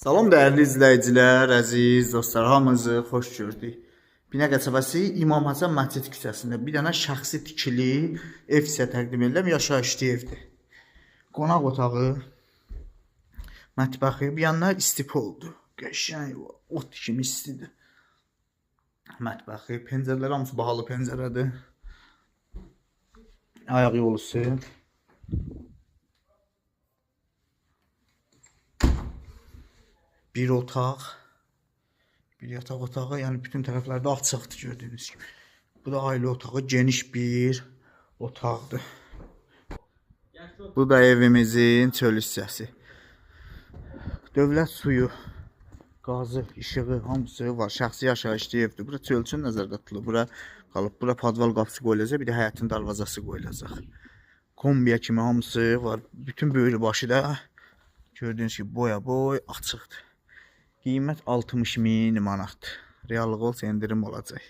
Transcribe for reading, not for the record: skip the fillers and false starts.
Salam dəyərli izləyicilər, əziz dostlar, hamınızı xoş gördük. Binə qəsəbəsi İmam Həsən Məscid küçəsində bir dənə şəxsi tikili ev sizə təqdim edirəm, yaşayışlı evdir. Qonaq otağı, mətbəxi, bir yandan istipo oldu. Qəşəng, ot kimi istidir. Mətbəxi, pəncərələr hamısı bahalı pəncərədir. Ayaq yolusu. Bir otaq, bir yataq otağı, yəni bütün tərəflərdə açıqdır gördüyünüz kimi. Bu da ailə otağı, geniş bir otaqdır. Bu da evimizin çöl hissəsi. Dövlət suyu, qazı, işığı hamısı var. Şəxsi yaşayışlı evdir. Bura çöl üçün nəzərdə tutulur. Bura qalıb, bura podval qapısı qoyulacaq, bir də həyətin darvazası qoyulacaq. Kombiya kimi hamısı var. Bütün böyrü başı da gördüyünüz kimi boya boy açıqdır. Qiymət 60 min manat. Reallıq olsa endirim olacaq.